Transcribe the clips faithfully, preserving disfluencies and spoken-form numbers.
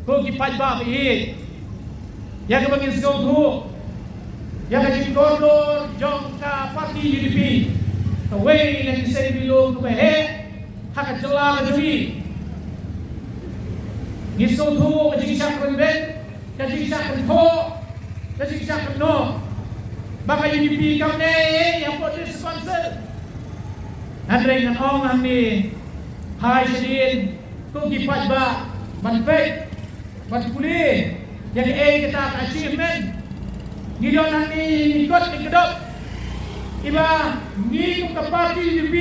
Ko ki paidbah ba ïeit, ïa kaba ngin sngewthuh ïa ka jingkordor jong ka party U D P, kawei na ki seng bynriew kaba heh ha ka jylla ka jong ngi. Ngi sngewthuh ka jingshah kren beiñ, ka jingshah kren thoh, ka jingshah kren noh ba ka U D P kam neh hapoh District Council. Hynrei ngan ong hangne, phai shadien ko ki paidbah ban peit, ban pule ïa kaei kata ka achievement. Ngi don hangne, ngi kot ngi kdop, iba ngi kum ka party U D P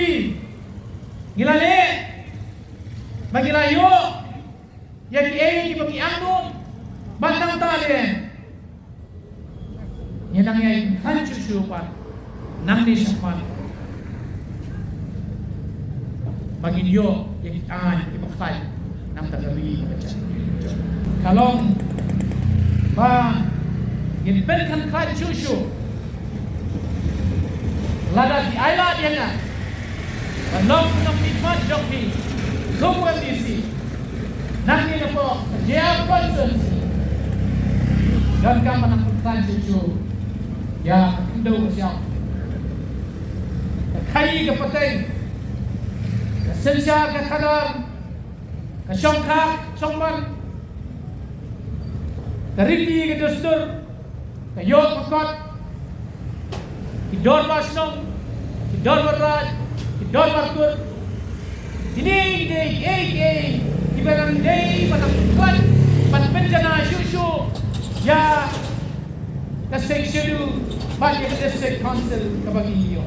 ngi la leh ba ngi la ïoh ïa kiei kiba ngi angnud. Bad nangta leh ngi nang ïai khlaiñ shuh shuh pat nangne shakhmat ba ngin ïoh ïa ki aiñ kiba khlaiñ na ka bynta ka ri ka jait. Ka long ba ngin pynkhlaiñ shuh shuh lada ki ailad ïa nga ban long u nongmihkhmat jong phi kum u M D C. Nangne napoh ka Jaiaw constituency, donkam ban nang pynkhlaiñ shuh shuh ïa ka khyndew ka shyiap, ka khaïi ka pateng, ka synshar ka khadar, ka shongkha shongman, ka riti ka dustur, ka ïoh ka kot, ki dorbar shnong, ki dorbar raij, ki dorbar kur. Kine ki dei kiei kiei kiba nang dei ban nang pynpait, ban pynjanai shuh shuh ïa ka Sixth Schedule bad ïa ka District Council kaba ngi ïoh.